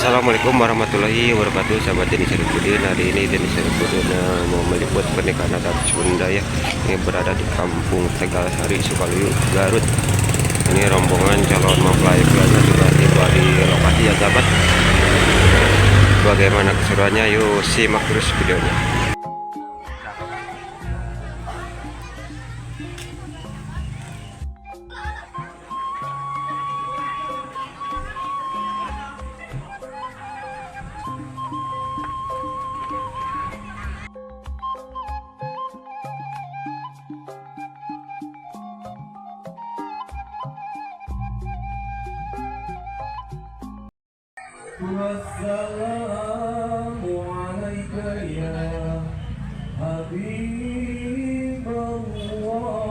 Assalamualaikum warahmatullahi wabarakatuh, sahabat Denny Saripudin. Hari ini Denny Saripudin mau meliput pernikahan adat Sunda ya. Ini berada di Kampung Tegalsari, Sukaluyu, Garut. Ini rombongan calon mempelai prianya sudah tiba di lokasi ya sahabat. Bagaimana keseruannya? Yuk simak terus videonya. والسلام عليك يا حبيب الله.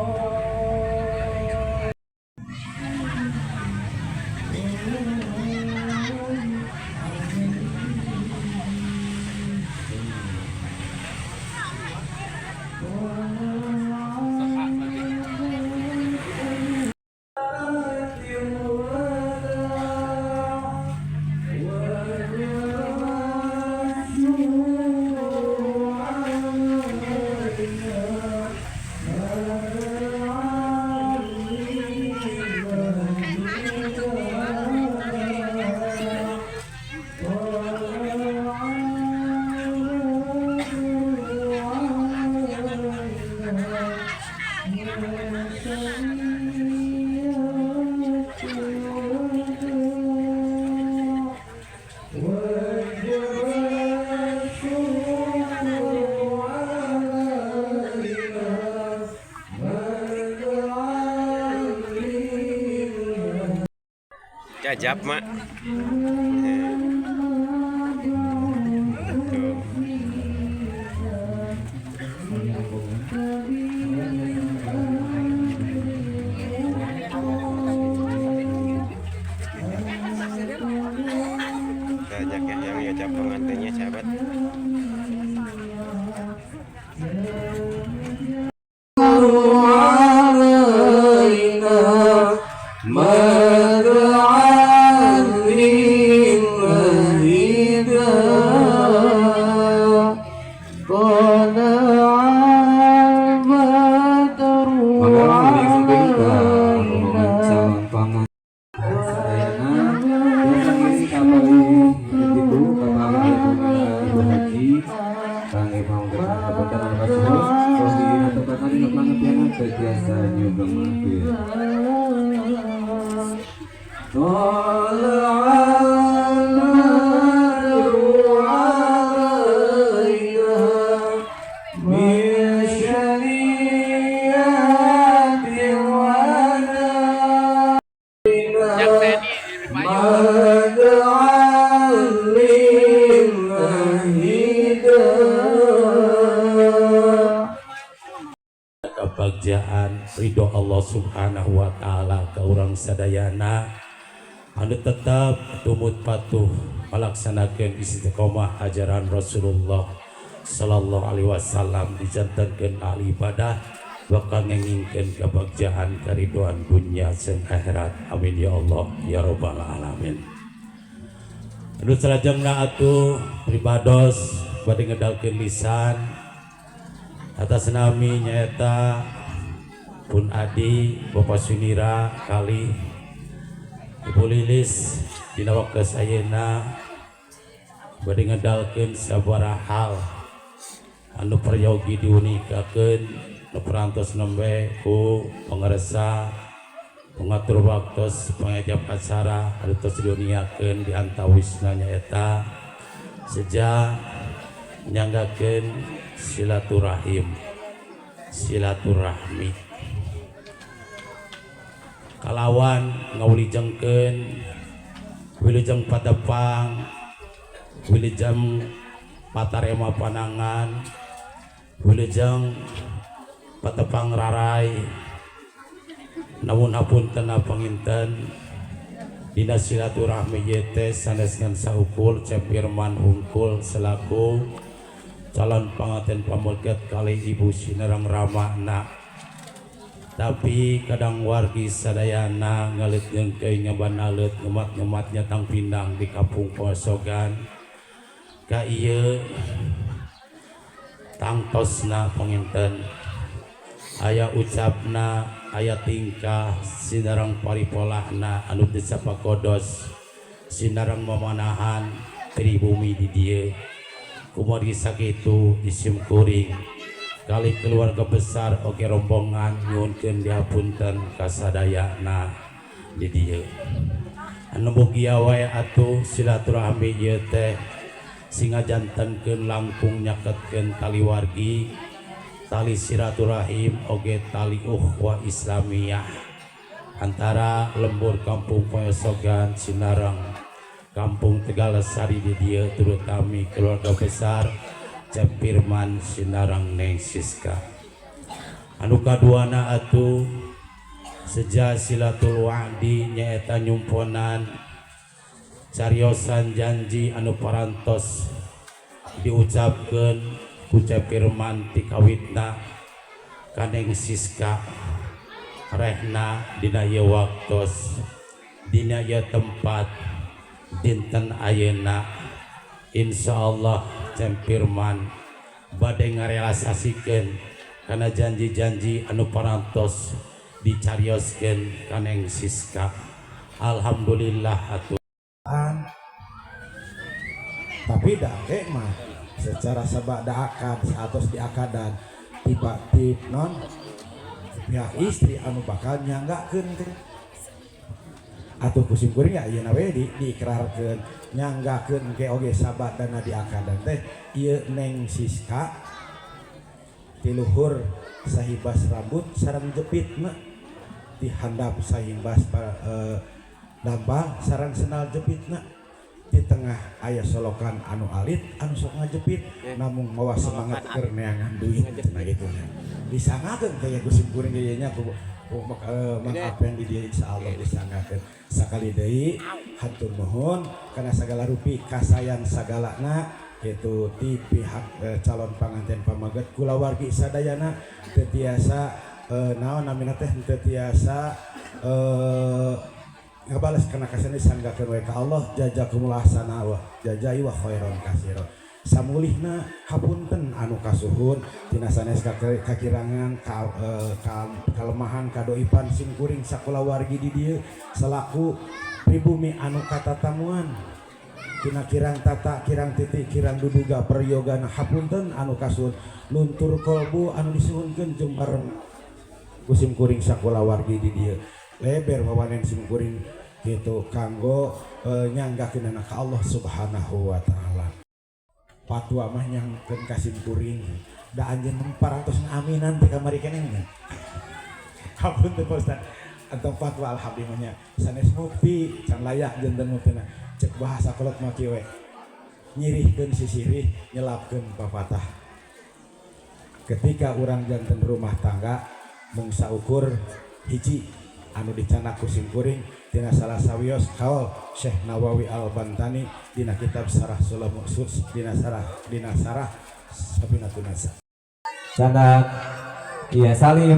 Jajap mak. Tuh. Banyak ya yang ngajak pengantinnya sahabat. علينا مدعا للمهيدا طلع البدر علينا. Sadayana biasa ngiring kapalih ibu kapalih ibu haji kangge panggesan kapunten anu kasuhun terus dihaturaken dina pangertiana biasa nyugeng mampir. طلع البدر علينا من شنيات الوداع مدعا للمهيدا. Kebagjaan ridho Allah Subhanahu wa taala ka urang sadayana anu tetap tumut patuh melaksanakan istiqomah ajaran Rasulullah sallallahu alaihi wasallam, dijantenkeun ahli ibadah, bakal ngengingkeun kebagjaan karidoan dunya jeung akhirat. Amin ya Allah ya rabbal alamin. Anu salajengna atuh pribados bade ngedalkeun lisan atas nami nyaeta pun adi Bapak Sunira kali Ibu Lilis. Dina waktu ayeuna bade ngedalkeun sabaraha hal anu peryogi diunikakeun nu parantos nembe ku pangersa pengatur waktos pangejap acara anu tos diuniakeun. Di antawisna nyaeta sejak nyanggakeun silaturahim, silaturahmi kalawan ngawulijengkeun wilujeng patepang, wilujeng patarema panangan, wilujeng patepang rarai. Namun hapunten panginten dina silaturahmi ieu teh sanes ngan saukul Cep Firman hungkul selaku calon panganten pameget kali Ibu Sinerang Ramana. Tapi kadang wargi sadayana ngalit nyengkei ngabanalet ngemat-ngemat nyatang pindang di kampung Posogan ka ieu tangtosna panginten aya ucapna, aya tingkah sinareng paripolahna anu disapakodos sinareng mamanahan pribumi di dieu. Kumargi sakitu disimkuring kali keluarga besar oge rombongan nyuhunkeun dihapunten kasadayana di dieu. Anu mugia wae atuh silaturahmi ieu teh singa jantenkeun langkung nyaketkeun tali wargi, tali silaturahim oge tali ukhuwah Islamiyah antara lembur kampung Poyosogan sinareng kampung Tegalsari di dieu, terutami keluarga besar Cep Firman sinareng Neng Siska. Anu kaduana atuh seja silatul wa'di, nyaeta nyumponan cariosan janji anu parantos diucapkeun ku Cep Firman ti kawitna ka Neng Siska, rehna dina ieu waktos, dina ieu tempat, dinten ayeuna, insyaallah Cep Firman bade ngarealisasikeun kana janji-janji anu parantos dicarioskeun ka Neng Siska. Alhamdulillah atuh. Tapi dake mah secara sabada akad atos diakadan tiba tip non pihak istri anu bakal nyanggakeun teh atuh ku sim kuring ya ieu we di diikrarkeun nyanggakeun ke oge sabadana diakadan teh ieu Neng Siska tiluhur sahibas rambut sareng jepitna, di handap sahimbas dampal sareng sendal jepitna, di tengah aya solokan anu alit anu sok ngajepit namung mawa semangat keur neangan duit cenah gitu nya. Disanggakeun kaya ku sim kuring nya ku Mang Apen di dieu, insyaallah disanggakeun. Sakali deui hatur nuhun kana sagala rupi kasayan sagalana itu di pihak calon panganten pameget kulawargi sadayana. Teu tiasa naon namina teh, teu tiasa ngabales kana kasana, disanggakeun we ka Allah. Jazakumullah hasana wa jazai wa khairan katsira. Samulihna hapunten anu kasuhun tina sanes kakirangan kalemahan kadoipan sim kuring sakulawargi di dieu selaku pribumi anu katatamuan tina kirang tata, kirang titik, kirang duduga peryogan. Hapunten anu kasuhun luntur kolbu anu disuhunkeun jembar ku sim kuring sakulawargi di dieu. Leber wawanen sim kuring gitu kanggo nyanggakeun ka Allah Subhanahu wa taala. Fatwa mah nyangkeun ka sim kuring da anjeun 400 ngaminan teh kamari keneh nya. Hapunten Pak Ustad atau fatwa, alhamdulillah nya sanes mufti, can layak janten muftina. Cek bahasa kolot mah kieu we, nyirihkeun sisirih nyelapkeun papatah. Ketika urang janten rumah tangga mung saukur hiji anu dicanak ku sim kuring tina salah sawios kaul Syekh Nawawi Al-Bantani dina kitab Sarah Sulam dina sarah Safinatun Najah. Canak iya salim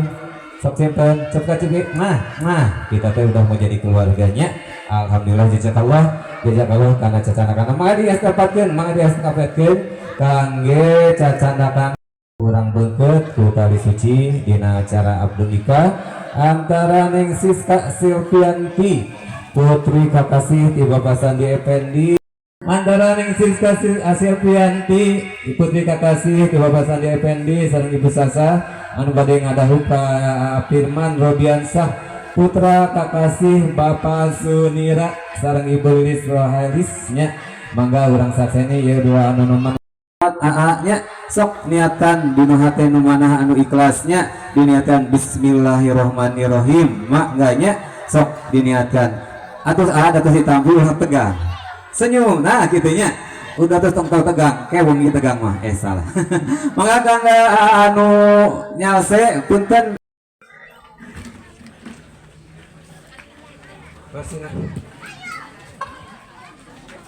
sok simpen cep kacip. Nah nah, kita teh udah mau jadi keluarganya. Alhamdulillah, jazakallah, jazakallah karena cacanakan. Mangga diestapatkeun, mangga diestapatkeun kangge cacanakan. Urang beungkeut ku tali suci dina acara akad nikah antara Neng Siska Silvianti putri kakasih ti Bapak Sandi Effendi, antara Neng Siska Silvianti putri kakasih ti Bapak Sandi Effendi sareng Ibu Sasa anu bade ngadahu ka Firman Robiansah putra kakasih Bapak Sunira sareng Ibu Lilis Rohelis nya. Mangga urang sakseni ieu dua anu noman AA nya. Sok niatan dina hate nu manah anu ikhlasnya, diniatkan bismillahirrahmanirrahim. Mak enggaknya sok diniatkan atuh ada terus ditampi ulah tegang, senyum. Nah gitunya udah terus tong tau tegang kayak wong tegang mah salah. Mangga kanggo anu nyalse punten.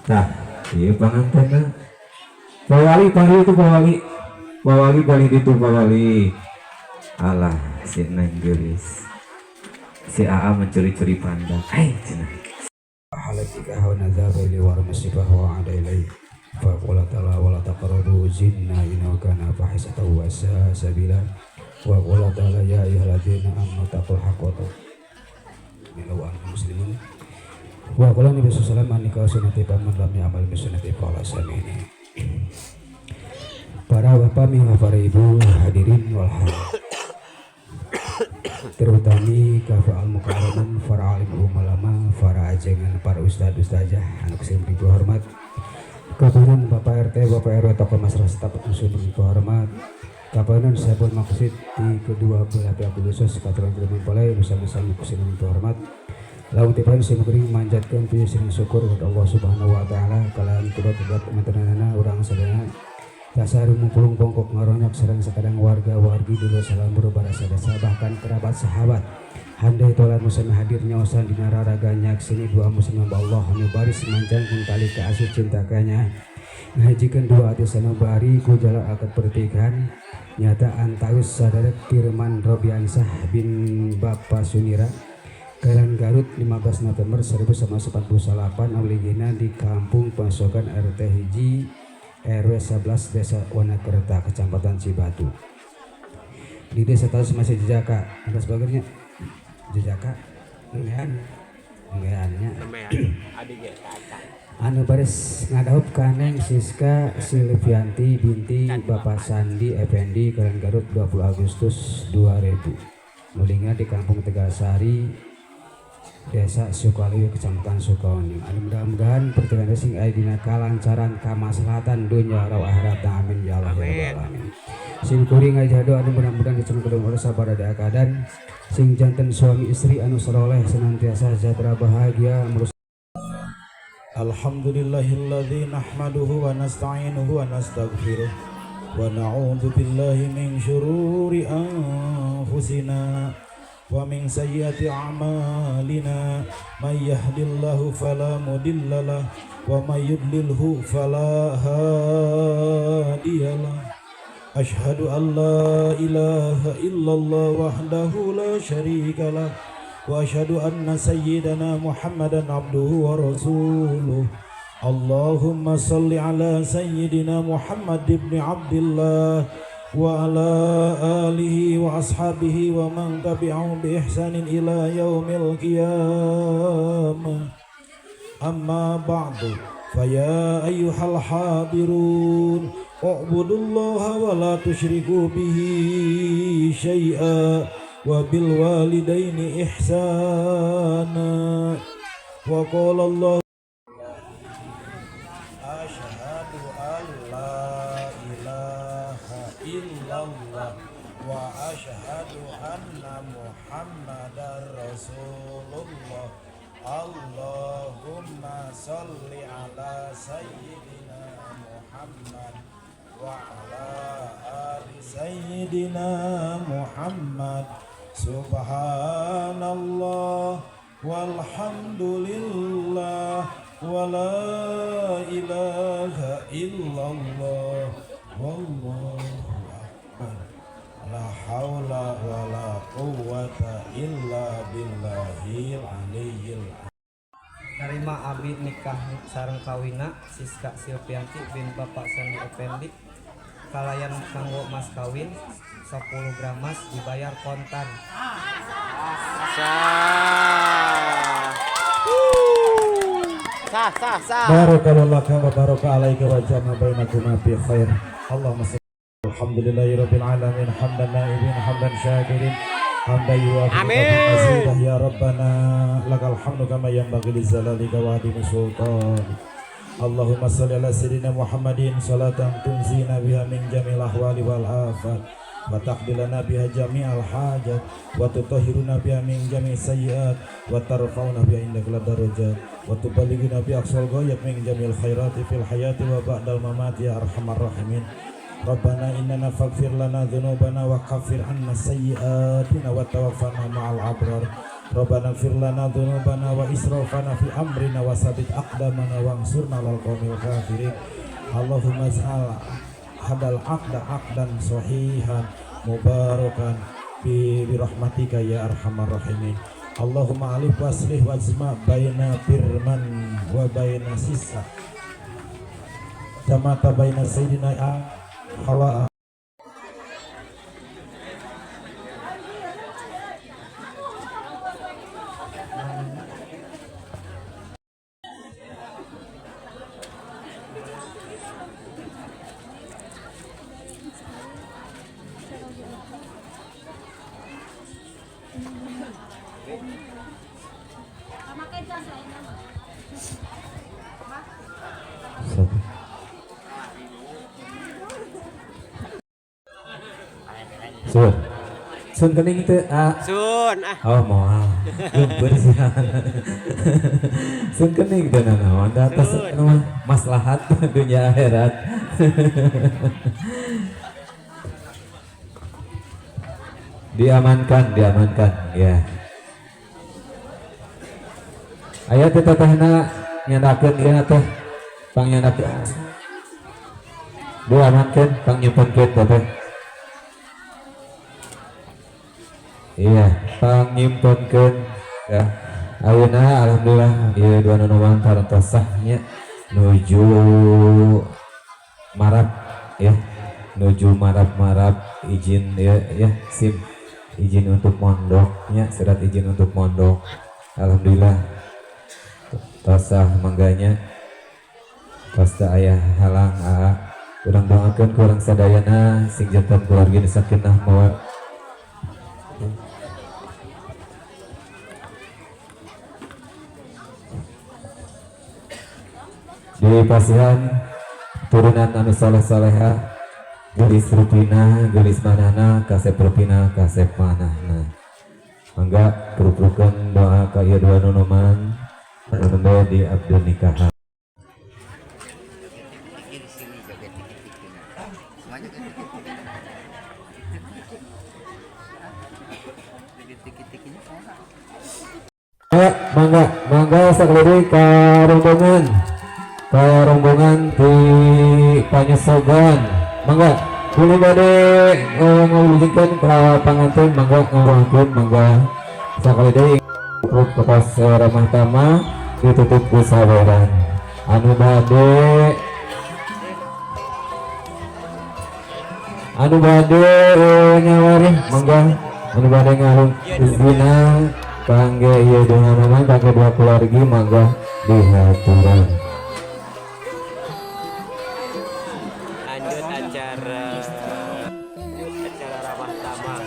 Nah, iya pangantenna. Pak Wali, Pak itu Pak Wali. Pak Wali paling itu Pak Wali. Alah, si Neng geulis. Si AA mencuri-curi pandang. Hei, cenah. حالتك ونذهب إليه ورمسبه وعاد إليه فقال تعالى ولا تقربوا الزنا إنه كان فاحشة وساء سبيلا وقال تعالى يا أيها الذين آمنوا اتقوا الحق واتقوا مسلمون وقال النبي صلى الله عليه وسلم النكاح سنتي فمن لم يعمل بسنتي فليس مني. Para bapak, mihwa para ibu, hadirin wal hadirat, terutami kafa al mukarramun, para alim ulama, para ajengan, para ustad ustazah anu sim hormat, kapanan Bapak RT, Bapak RW, tokoh masyarakat staf musim hormat, kapanan sabun maksud di kedua belah pihak khusus katuran mempelai bersama-sama kusim hormat. Lalu tipan sim kuring manjatkeun puji sering syukur kepada Allah Subhanahu wa taala kalayan kuda tetap mantenanana urang sadaya dasar mupulung bongkok ngaronyak sareng sakadang warga-wargi di luar salambur barasa desa bahkan kerabat sahabat handai tolan musim hadir nyaosan dina raraga nyaksini dua musim hamba Allah anu baris manjangkeun tali kaasuh cinta kanya ngahijikeun dua ati sanubari ku jalan akad pernikahan nyata antaus sadarek Firman Robiansah bin Bapak Sunira Kailan Garut 15 November 1948 awligina di Kampung Pasokan RT hiji RW 11 Desa Wanakerta Kecamatan Cibatu. Di desa Taus masih jejaka atas bagernya jejaka nembean nembeannya anu baris ngadaup kaneng Siska Silvianti binti Bapak Sandi Effendi Kalian Garut 20 Agustus 2000 mulinga di Kampung Tegalsari Desa Sukaliwi Kecamatan Sukawening. Anu mudah-mudahan perjalanan sing aya dina kalancaran kamaslahatan dunya raw akhirat, amin ya Allah ya rabbal alamin. Sing kuring ngajado anu mudah-mudahan dicemplung oleh sabar ada keadaan sing janten suami istri anu saleh senantiasa sejahtera bahagia mulus. Alhamdulillahilladzi nahmaduhu wa nasta'inuhu wa nastaghfiruh wa na'udzu billahi min syururi anfusina wa min sayyiati a'malina may yahdihillahu fala mudhillalah wa may yudlilhu fala hadiyalah. Asyhadu an la ilaha illallah wahdahu la syarikalah wa asyhadu anna sayyidana Muhammadan abduhu wa rasuluh. Allahumma salli ala sayyidina Muhammad ibn Abdillah wa ala alihi wa ashabihi wa man tabi'ahum bi ihsanin ila yaumil qiyamah. Amma ba'du, fa ya ayyuhal hadirun u'budullaha wa la tusyriku bihi syai'a wa bil walidaini ihsana. Wa qala Allah asyhadu an la ilaha illallah wa asyhadu anna Muhammadar Rasulullah. Allahumma salli ala sayyidina Muhammad wa ala ali sayyidina Muhammad. Subhanallah walhamdulillah wa la ilaha illallah wallahu akbar la haula wa la quwwata illa billahil aliyyil. Narima abi nikah sareng kawina Siska Silvianti bin Bapak Sandi Effendi kalayan kanggo mas kawin 10 gram mas dibayar kontan. Sah. Sah, sah, sah. Barakallahu laka wa baraka alaika wa jama'a bainakuma bi khair. Allahumma salli. Alhamdulillahirabbil alamin hamdan naibin hamdan syakirin hamdan yuwafi mazidah ya rabbana lakal hamdu kama yanbaghi li jalalika wa adimi sultanik. Allahumma salli ala sayyidina Muhammadin salatan tunzina biha min jamil ahwali wal afat wa taqdilana biha jami'al hajat wa tutahhiruna biha min jami'is sayyiat wa tarfa'una biha indaka darajat wa tuballighuna bi aqsal ghayat min jami'il khairati fil hayati wa ba'dal mamati ya arhamar rahimin. Rabbana innana faghfir lana dzunubana wa kaffir 'anna sayyi'atina wa tawaffana ma'al abrar. Rabbana ighfir lana dzunubana wa israfana fi amrina wa sabit aqdamana wansurna 'alal qaumil kafirin. Allahumma ij'al hadal aqda aqdan sahihan mubarakan bi rahmatika ya arhamar rahimin. Allahumma alif waslih wajma baina Firman wa baina Sisa jamata baina Sayyidina Hawa. Satu. Sun. Sun kening teu, ah. Sun ah. Oh, moal. Lumpur sih. Sun kening teu nanaon da atas Sun. anu mah maslahat dunia akhirat. Diamankan, diamankan, ya. Aya teh tetehna nyandakeun ieu teh. Pangnyandakkeun. Diamankeun, pangnyimpenkeun teteh. Iya, pangnyimpenkeun ya. Ayeuna alhamdulillah ieu dua nonoman parantos sah nya nuju marap ya. Nuju marap-marap izin ya, ya SIM, izin untuk mondoknya, surat izin untuk mondok. Alhamdulillah tos sah mangganya. Tos teu aya halang aa. Urang doakeun ku urang sadayana sing janten keluarga nu sakinah mawa di pasihan turunan anu soleh soleha, gelis rupina gelis manahna, kasep rupina kasep manahna. Mangga pruprukeun doa ka ieu dua nonoman anu nembe di abdul nikahan. Mangga, mangga sakali deui ka rombongan di Panyosogan. Mangga bilih bade ngawulujengkeun ka panganten, mangga ngawurangkeun, mangga sakali deui kepas ramah tamah ditutup ku saweran. Anu bade nyawer mangga, anu bade ngarung izina kangge ieu dua nonoman, kangge dua keluargi, mangga dihaturan. Lanjut acara, lanjut acara ramah tamah.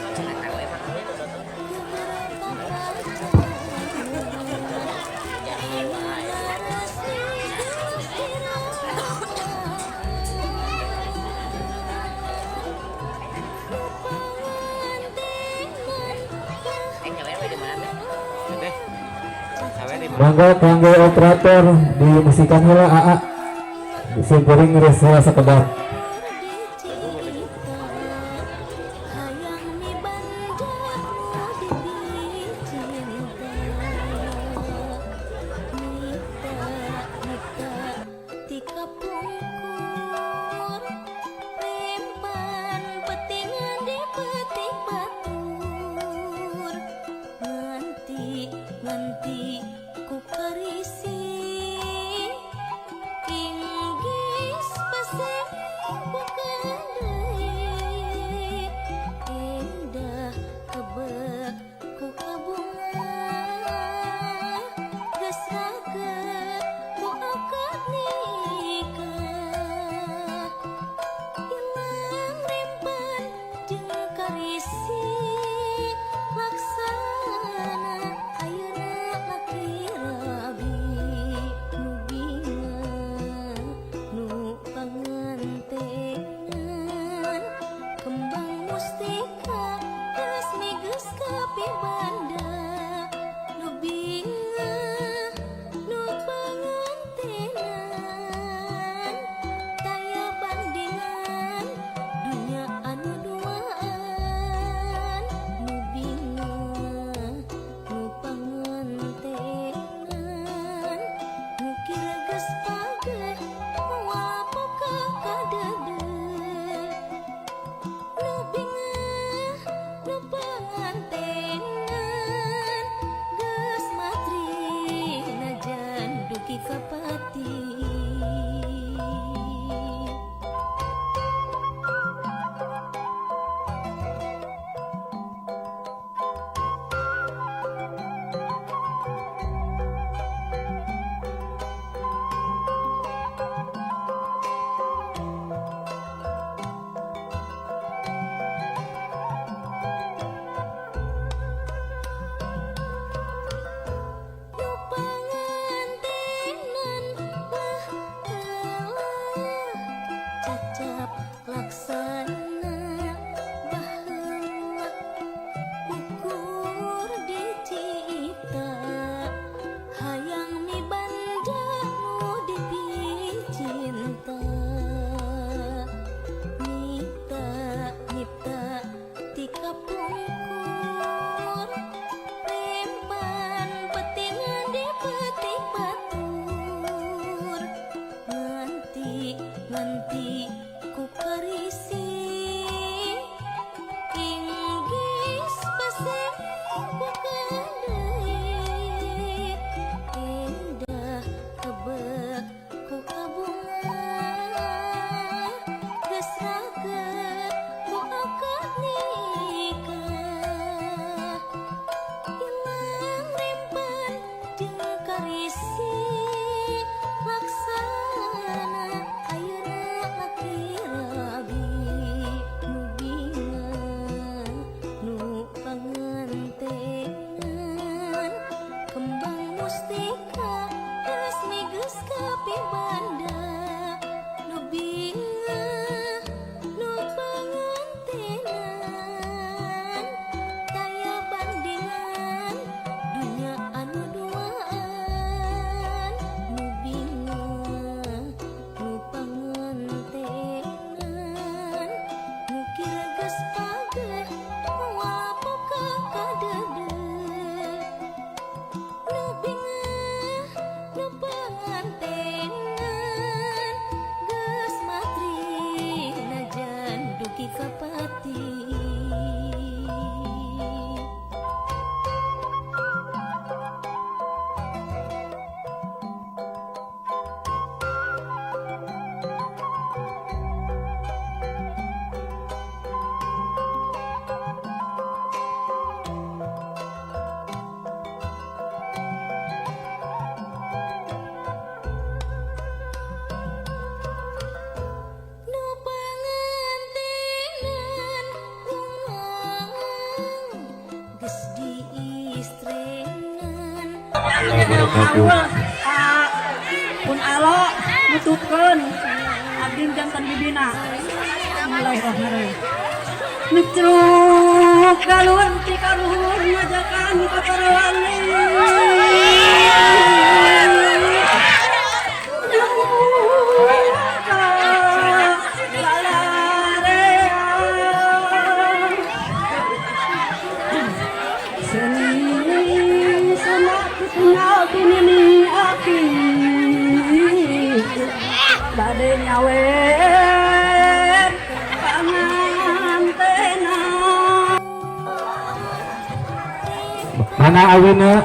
Deh, sawer di mana? Mangga kangge operator dimusikan heula aa. Simkuring geus sakedap. Laksana ayeuna laki rabi. Mustika resmi geus kapibanda nu bingah nu pangantenan taya bandingan dunya anu duaan nu bingah nu pangantenan mukir geus pageh moal poka kadede nu bingah nu pangantenan geus matri najan dugi ka pati. Nu pangantenan umang geus diistrenan. Pun alo nutupkeun abdi jantan bibina. Bismillahirrahmanirrahim. Nucruk galun ti kaluhur ngajakan ka parawani. Bade nyawer pangantena. Mana awina?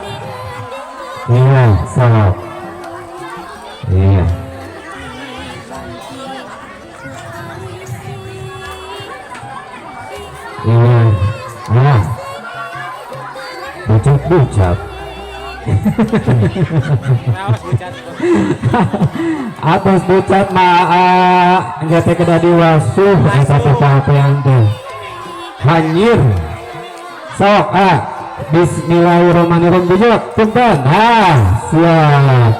Iya, sok. Iya. Iya. Ah. Bucat-bucat. Atas bucat maa jate kedah diwasuh eta teh pahapean teh. Hanyir. Sok ah. Bismillahirrahmanirrahim bujut punten. Ah, siap.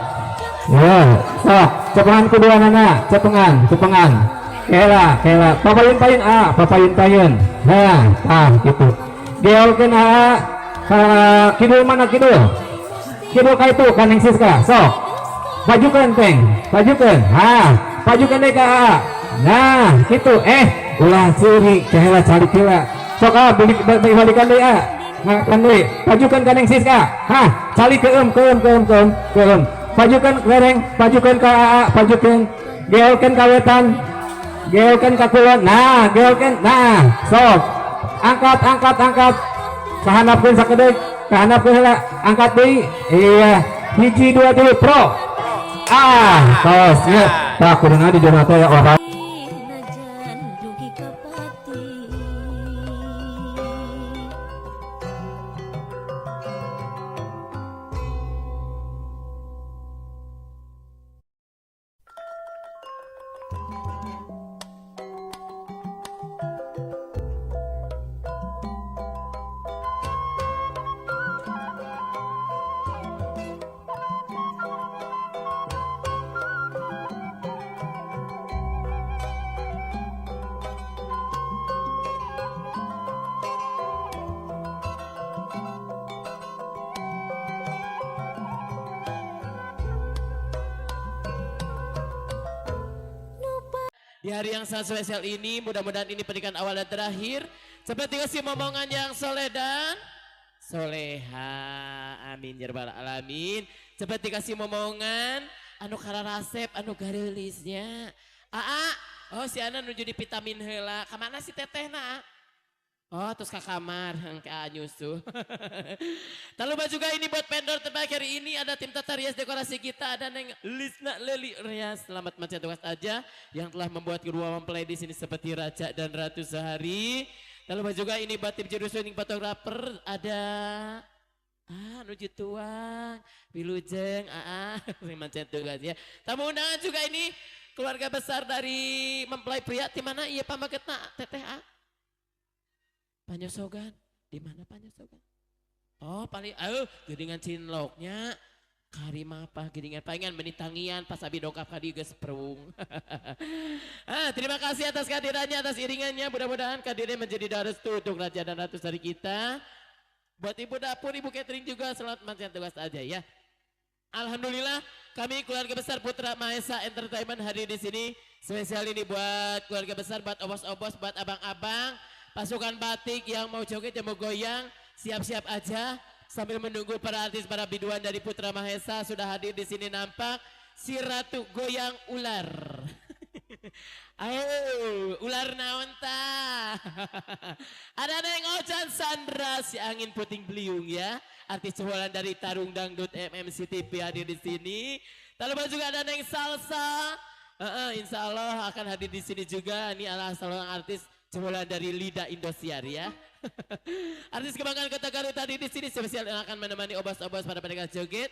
Ya, sok cepengan kuduanana, cepengan, cepengan. Kela, kela. Papayun-payun ah, papayun-payun. Nah, ah gitu. Geolkeun ah ka kidul mana kidul? Kidul ka itu ka Neng Siska. Sok. Pajukeun teng, pajukeun. Ha, pajukeun deui ka AA. Nah, gitu. Ulah seuri cahela calik heula. Sok ah balik balikan deui ah. Ngakan deui. Pajukeun ka Neng Siska. Hah, calik keum keum keum keum keum. Pajukeun lereng, pajukeun ka AA, pajukeun. Geolkeun ka wetan. Geolkeun ka kulon. Nah, geolkeun. Nah, sok. Angkat, angkat, angkat. Kahandapkeun sakedeuk, kahandapkeun heula, angkat deui. Iya, 1 2 3 pro. Ah, tos nya. Tah kuduna di jero teh orang. Najan dugi ka pati. Di hari yang sangat spesial ini, mudah-mudahan ini pernikahan awal dan terakhir. Seperti kasih momongan yang soleh dan soleha. Amin ya rabbal alamin. Seperti kasih momongan anu kararasep, anu gareulisnya. Aa, oh si Ana nuju di vitamin heula. Kamana si tetehna? Oh, terus ke kamar, ke nyusul. Tak lupa juga ini buat vendor terbaik hari ini ada tim tata rias dekorasi kita, ada Neng Lisna Leli Rias. Selamat macam tugas aja yang telah membuat kedua mempelai di sini seperti raja dan ratu sehari. Tak lupa juga ini buat tim juru syuting fotografer ada nuju tuang, wilujeng, macam tugas ya. Tamu undangan juga ini keluarga besar dari mempelai pria di mana iya pamaketna teteh a. Panyosogan, di mana Panyosogan? Oh, paling, jadi ngan cinloknya. Karima apa geuningan palingan menitangian pas abi dongkap ka dieu geus prung. Terima kasih atas kehadirannya, atas iringannya. Mudah-mudahan kehadirannya menjadi doa restu untuk raja dan ratu dari kita. Buat ibu dapur, ibu catering juga selamat menjalankan tugas aja ya. Alhamdulillah kami keluarga besar Putra Mahesa Entertainment hadir di sini. Spesial ini buat keluarga besar, buat obos-obos, buat abang-abang, pasukan batik yang mau joget, yang mau goyang, siap-siap aja. Sambil menunggu para artis, para biduan dari Putra Mahesa sudah hadir di sini, nampak si Ratu Goyang Ular. Ayo, ular naon ta? Ada Neng Ocan Sandra si angin puting beliung ya. Artis jebolan dari Tarung Dangdut MMC TV hadir di sini. Tak lupa juga ada Neng Salsa. Insya Allah akan hadir di sini juga. Ini adalah seorang artis jebolan dari Lida Indosiar ya. Artis kebanggaan Kota Garut tadi di sini spesial yang akan menemani obos-obos pada pernikahan joget.